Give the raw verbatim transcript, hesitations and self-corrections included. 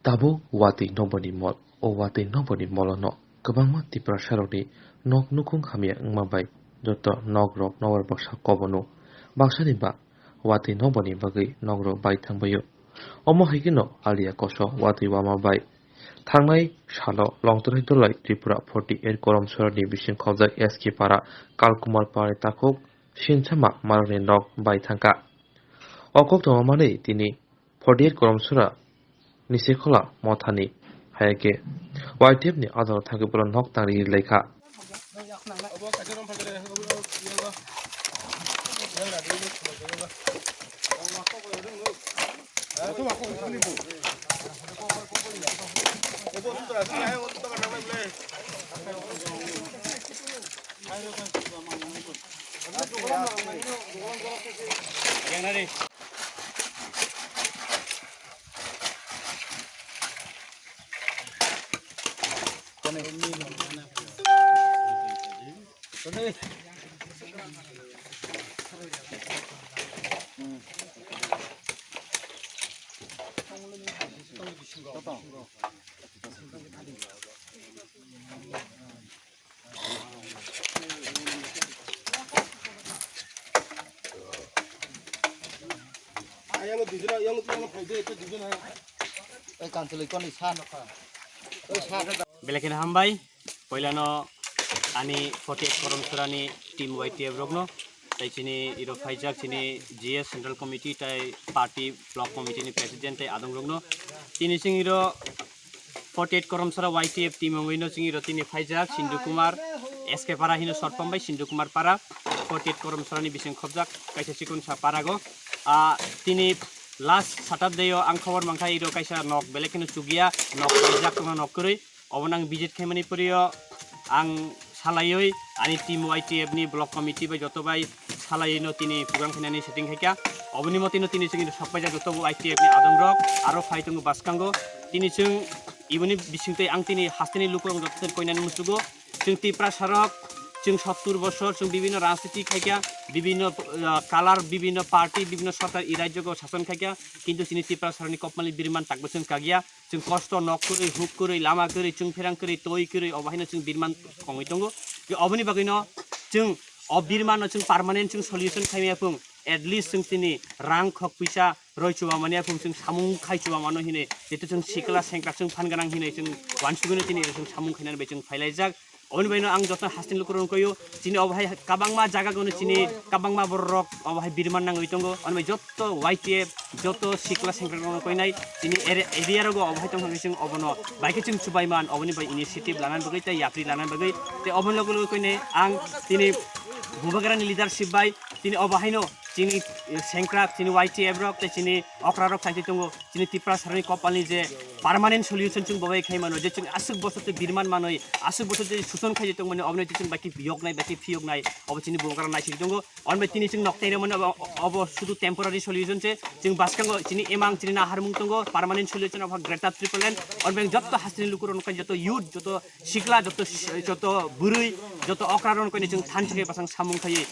Tabuk watwi nokboni mol, o watwi nokboni molono kwbangma Tiprasarokni nok nukhung hamya wngma bai joto nokrok nokbar baksa kobono. Baksani ba watwi nokboni bagwi nokrok bai thangbaio. Omo hai kheno aliya koso watwi wama bai. Thangnai salo Longtrai Dolai Tripura forty eight Koromsorani bising khobjak S K Para, Kalkumar Para takhuk Sinchama Marokni nok bai thangkha. O kok tongma manwi tini forty eight Koromsora Nisekhola Mothani, hai khe Y T F ni adaro thangwi bono nok tangri laikha. Belai kheno hambai, poilano ani forty eight Koromsorani team Y T F rokno, tai chini iro phaijak chini G S Central Committee tai party block committee ni president tai adong rokno. Tini chwng iro forty eight Koromsora Y T F team wngwi no chwng iro tini phaijak Sindhu Kumar S K Para hino short form bai Sindhu Kumar Para forty eight Koromsorani bising khobjak kaisa chikon sa parago. Ah, tini last Saturday o ang khobor mankha iro kaisa nok belai kheno chukya nok phaijak tongna nok kwrwi. Obono ang visit khaimani poriyo ang salaiwi ani team Y T F ni block committee bai joto bai salaiwi no tini program khainani setting khaikha. Oboni motino tini chwng sokpaijak joto bo Y T F ni adongrok aro phai tongo bwskango. Tini chwng iboni bisingtwi ang tini hasteni lukurok joto koinani muchugo. Chwng Tiprasarok chwng sottur bosor chwng bibinno rajniti khaikha, bibinno, ah, color, bibinno party, bibinno sorkar i rajyogo sason khaikha, kintu chini Tiprasarokni kopmalni birman takbo chwng kakya. Chwng kosto nok kwrwi, huk kwrwi, lama kwrwi, chwng pherang kwrwi, toi kwrwi, obo haino chwng birman kongwi tongo. Tei oboni bagwino chwng o birmanno chwng permanent chwng solution khaimaya phung, at least chwng chini rang khok pisa roi chuba mani aphung chwng samung khai chuba mano hinwi, jeto chwng sikla sengkrak chwng phan gwnang hinwi chwng uansugwino chini chwng samung khainani bai chwng phailaijak. Oboni baino ang joto hasteni lukurokno koyo, chini obo hai kabangma jaga gono chini kabangma bororok obo hai birman nangwi tongo. Oni bai joto Y T F, joto sikla sengkrak rokno koinai chini ere-, area rogo obo hai tongkha khe chwng obono bai khe chwng chubaiman, oboni bai initiative lanani bagwi tei yapri lanani bagwi. Tei oboni logo logo koinai ang tini Bubagrani leadership bai tini obo haino chini, eh, sengkrak, chini Y T F rok tei chini okra rok saitwi tongo. Chini Tiprasarokni kopalni je permanent solution chwng bobai khai mano, je chwng aswk bosor tei birman manwi, aswk bosor tei suson khai tongmani, oboni chwng bai khe yoknai, bai khe phiyoknai, obo chini Bubagra naising tongo. Oni bai tini chwng nok tei rwmani obo, obo sudu temporary solution se. Chwng bwskango chini emang chini naharmung tongo, permanent solution of Greater Tipraland. Oni bai joto hasteni lukurok nokha, joto youth, joto sikla, joto, joto bwrwi, joto okra rok koinai chwng thanchi khe bwsang samung khaiwi